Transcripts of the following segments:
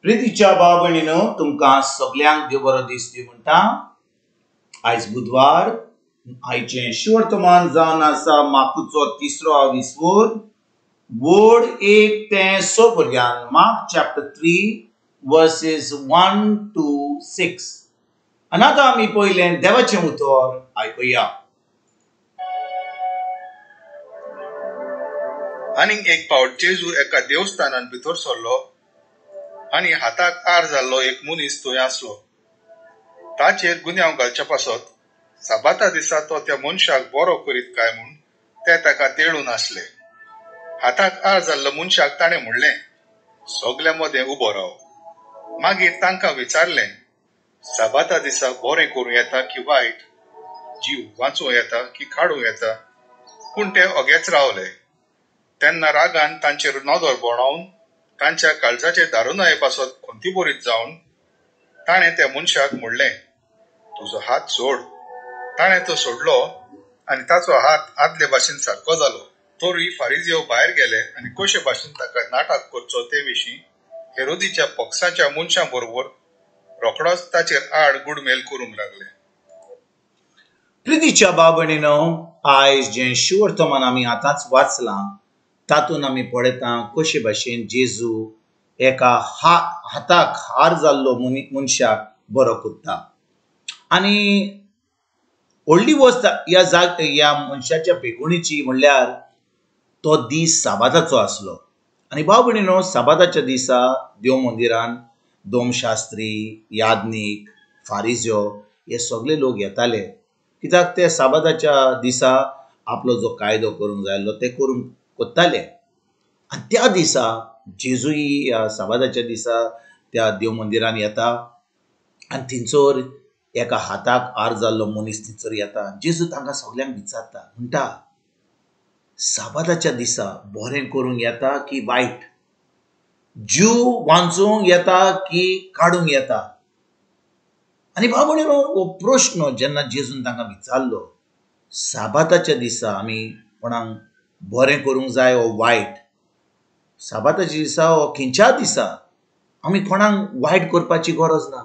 प्रितीच्या भाव भयणीनो, तुमकां सगल्यांक देव बरो दीस दी म्हणटा. आयज बुधवार, आयचें शुवर्तमान जावन आसा मार्कुचो तिसरो आविस्वोर, वड 1 ते 6 पर्यंत, मार्क चॅप्टर 3 वर्सेस 1 to 6. आनी आतां आमी पयलें देवाचें उतर आयकुया. आनीक एक फावट जेजू एका देवस्थानान भितर सरलो आनी हाताक आर जाल्लो एक मनीस थंय आसलो. ताचेर गुन्यांव घालचे पासत साबाता दिसा तो त्या मनशाक बरो करीत काय म्हूण ते ताका तेळून आसले. हाताक आर जाल्लो मनशाक ताणें म्हणलें, सगल्या मदें उबो राव. मागीर तांकां विचारलें, साबाता दिसा बरें करूं येता की वायट, जीव वाचूं येता की काडूं येता? पूण ते ओगेच रावले. तेन्ना रागान तांचेर नदर भोंवडावन तांच्या काळजाचे दारुनाये पासत खंतीबरीत जावन ताणें त्या मनशाक म्हणलें, तुजो हात सोड. ताणें तो सोडलो आनी ताचो हात आदले भाशेन सारको जालो. तरूय फारिजेव भायर गेले आनी कशे भाशेन ताका नाटक करचो ते विशीं हेरोदीच्या पक्षाच्या मनशां बरोबर रोखडोच ताचेर आड गुडमेल करूंक लागले. प्रितीच्या भाव भयणीनो, आयज जें शुवर्तमान आमी आतांच वाचलां तातूंत आमी पळयता कशे भाशेन जेजू एका हाताक हार जाल्लो मनशाक बरो करता. आनी व्हडली वस्त ह्या ह्या मनशाच्या बेगुणीची म्हणल्यार तो दीस साबाताचो आसलो. आनी भाव भयणीनो, साबाताच्या दिसा देव मंदिरान दोमशास्त्री, याज्ञीक, फारिज्यो हे सगळे लोक येताले, कित्याक ते साबाताच्या दिसा आपलो जो कायदो करूंक जाय आसलो ते करूंक करताले. आनी त्या दिसा जेजूय ह्या साबाताच्या दिसा त्या देव मंदिरान येता आनी थंयसर एका हाताक आर जाल्लो मनीस थंयसर येता. जेजू तांकां सगल्यांक विचारता, म्हणटा, साबाताच्या दिसा बरें करूंक येता की वायट, जीव वाचूंक येता की काडूंक येता? आनी भाव भयणीनो, हो प्रश्न जेन्ना जेजून तांकां विचारलो, साबाताच्या दिसा आमी कोणाक बरें करूंक जाय वो वायट, साबाताच्या दिसा वो खंयच्या दिसा आमी कोणाक वायट करपाची गरज ना.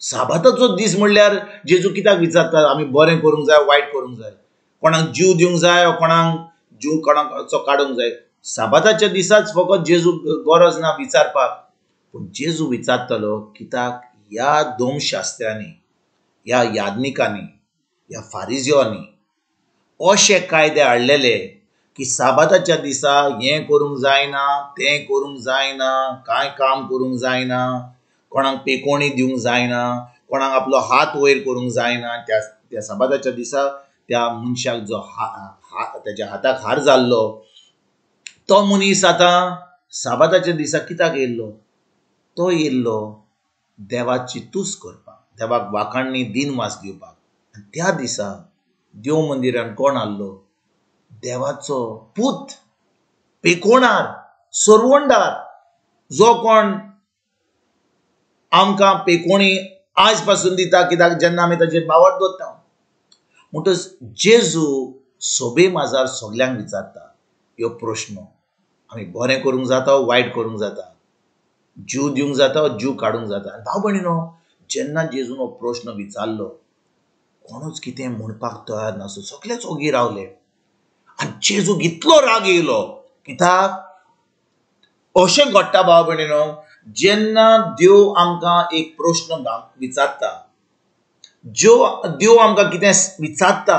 साबाताचो दीस म्हणल्यार जेजू कित्याक विचारता आमी बरें करूंक जाय वायट करूंक जाय, कोणाक जीव दिवंक जाय वो कोणाक जीव कोणाचो काडूंक जाय? साबाताच्या दिसाच फकत जेजू गरज ना विचारपाक. पूण जेजू विचारतलो कित्याक ह्या दोमशास्त्र्यांनी, ह्या याज्ञिकांनी, ह्या फारिज्यांनी अशे कायदे हाडलेले की साबाताच्या दिसा हें करूंक जायना, तें करूंक जायना, कांय काम करूंक जायना, कोणाक पेकोणी दिवंक जायना, कोणाक आपलो हात वयर करूंक जायना. त्या त्या साबाताच्या दिसा त्या मनशाक जो ताच्या हाताक हार जाल्लो तो मनीस आतां साबाताच्या दिसा कित्याक येयल्लो? तो येयल्लो देवाची तूस करपाक, देवाक वाखाणणी दिनवास दिवपाक. आनी त्या दिसा देव मंदिरान कोण आसलो? देवाचो पूत, पेकोणार, सरवंडार, जो कोण आमकां पेकोणी आज पासून दिता, कित्याक जेन्ना आमी ताचेर बावट दवरता. म्हणटच जेजू सोबे माजार सगल्यांक विचारता ह्यो प्रश्न, आमी बरें करूंक जाता वायट करूंक जाता, जीव दिवंक जाता जीव काडूंक जाता? आनी भाव भयणीनो, जेन्ना जेजून हो प्रश्न विचारलो कोणूच कितें म्हणपाक तयार नासलो, सगळेच ओगी रावले. आनी जेजूक इतलो राग येयलो, कित्याक अशें घडटा भाव भयणीनो, जेन्ना देव आमकां एक प्रश्न विचारता, जो देव आमकां कितें विचारता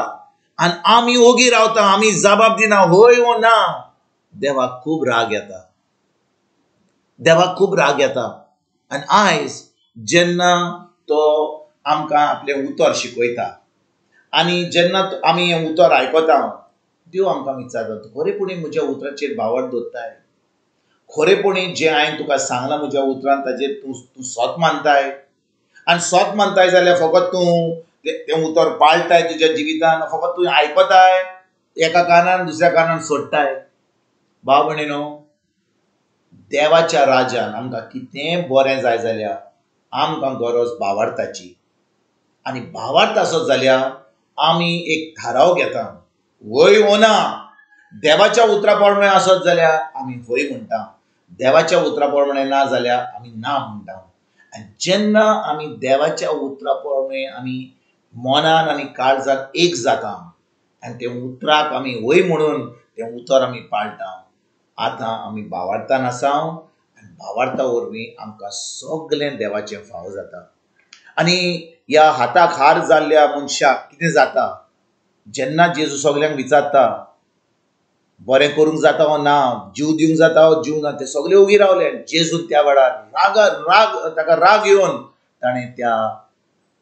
आनी आमी ओगी रावता, आमी जबाब दिना हय वो ना, देवाक खूब राग येता, देवाक खूब राग येता. आनी आयज जेन्ना तो आमकां आपलें उतर शिकयता आनी जेन्ना आमी हें उतर आयकता, देव आमकां विचारता, खरेपणी म्हज्या उतराचेर बावट दवरताय? खरेपणी जें हांवें तुका सांगलां म्हज्या उतरान ताजेर तूं तूं सोत मानताय? आनी सोत मानताय जाल्यार फकत तूं तें उतर पाळटाय तुज्या जिवितान, फकत तूं आयकताय एका कानान दुसऱ्या कानान सोडटाय? भाव भयणीनो, देवाच्या राजान आमकां कितें बरें जाय जाल्यार आमकां गरज भावार्थाची. आनी भावार्थ आसत जाल्यार आमी एक थाराव घेता, हय वो ना. देवाच्या उतरा प्रमाणे आसत जाल्यार आमी हय म्हणटा, देवाच्या उतरा प्रमाणे ना जाल्यार आमी ना म्हणटा. आनी जेन्ना आमी देवाच्या उतरा प्रमाणे आमी मनान आनी काळजान एक जाता आनी ते उतराक आमी वय म्हणून तें उतर आमी पाळटा, आतां आमी भावार्थान आसा आनी भावार्था वरवीं आमकां सगळें देवाचें फावो जाता. आनी ह्या हाताक हार जाल्ल्या मनशाक कितें जाता, जेन्ना जेजू सगल्यांक विचारता बरें करूंक जाता वो ना, जीव दिवंक जाता वो जीव ना, ते सगळे उगी रावले. जेजून त्या वेळार राग ताका राग येवन ताणें त्या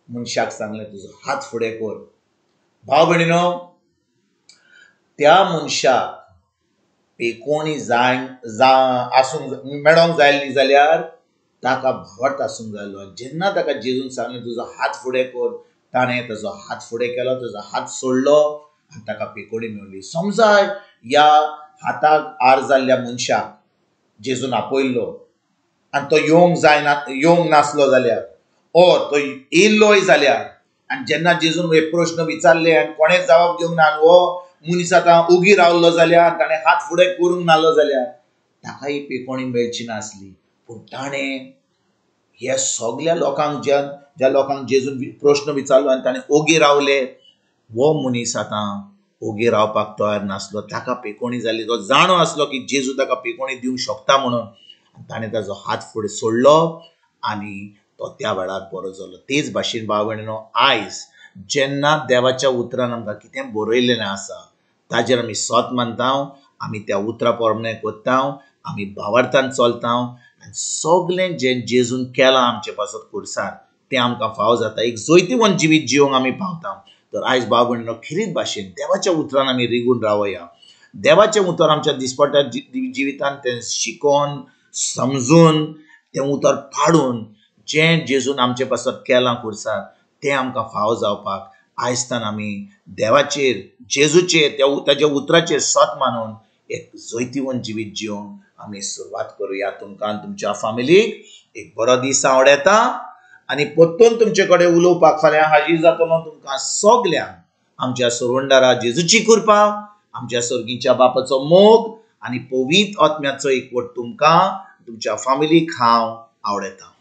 मनशाक सांगलें, तुजो हात फुडें कर. भाव भयणीनो, त्या मनशाक पेकोणी जाय आसूंक मेळोंक जाय न्ही जाल्यार ताका भावार्थ आसूंक जाय. जेन्ना ताका जेजून सांगलें तुजो हात फुडें कर, ताणें ताजो हात फुडें केलो, ताजो हात सोडलो आनी ताका पेकोणी मेळ्ळी. समजा ह्या हाताक आर जाल्ल्या मनशाक जेजून आपयल्लो आनी तो येवंक जायना, येवंक नासलो जाल्यार, ओ तो येयल्लोय जाल्यार, आनी जेन्ना जेजून हे प्रश्न विचारले आनी कोणें जबाब दिवंक ना आनी हो मनीस आतां ओगी रावलो जाल्यार, ताणें हात फुडें करूंक नासलो जाल्यार ताकाय पेकोणी मेळची नासली. पूण ताणें ह्या सगल्या लोकांक, ज्या ज्या लोकांक जेजून प्रश्न विचारलो आनी ताणें ओगी रावले, हो मनीस आतां ओगी रावपाक तयार नासलो. ताका पेकोणी जाली. तो जाणो आसलो की जेजू ताका पेकोणी दिवंक शकता म्हणून, ताणें ताजो हात फुडें सोडलो आनी तो त्या वेळार बरो जालो. तेच भाशेन भाव भयणीनो, आयज जेन्ना देवाच्या उतरान आमकां कितें बरयल्लें आसा ताजेर आमी सोत मानता, आमी त्या उतरा प्रमाणे करता, आमी भावार्थान चलता आनी सगळें जें जेजून केलां आमचे पासत खुर्सार तें आमकां फावो जाता. एक जैतिवंत जिवीत जिवंक आमी पावता. तर आयज भाव भयणीनो, खेरीत भाशेन देवाच्या उतरान आमी रिगून रावया. देवाचें उतर आमच्या दिसपट्ट्या जिवितान तें शिकोन समजून तें उतर पाडून जें जेजून आमचे पासत केलां खुर्सार तें आमकां फावो जावपाक आयजतान आमी देवाचेर, जेजूचेर, त्या ताज्या उतराचेर सत मानून एक जैतिवंत जिवीत जिवंक आमी सुरवात करुया. तुमकां आनी तुमच्या फामिलीक एक बरो दीस आवडटा आनी परतून तुमचे कडेन उलोवपाक फाल्यां हाजीर जातलो. तुमकां सगल्यांक आमच्या सोडवणदारा जेजूची कृपा, आमच्या सर्गीच्या बापाचो मोग आनी पवित्र आत्म्याचो एकवट तुमकां तुमच्या फामिलीक हांव आवडटा.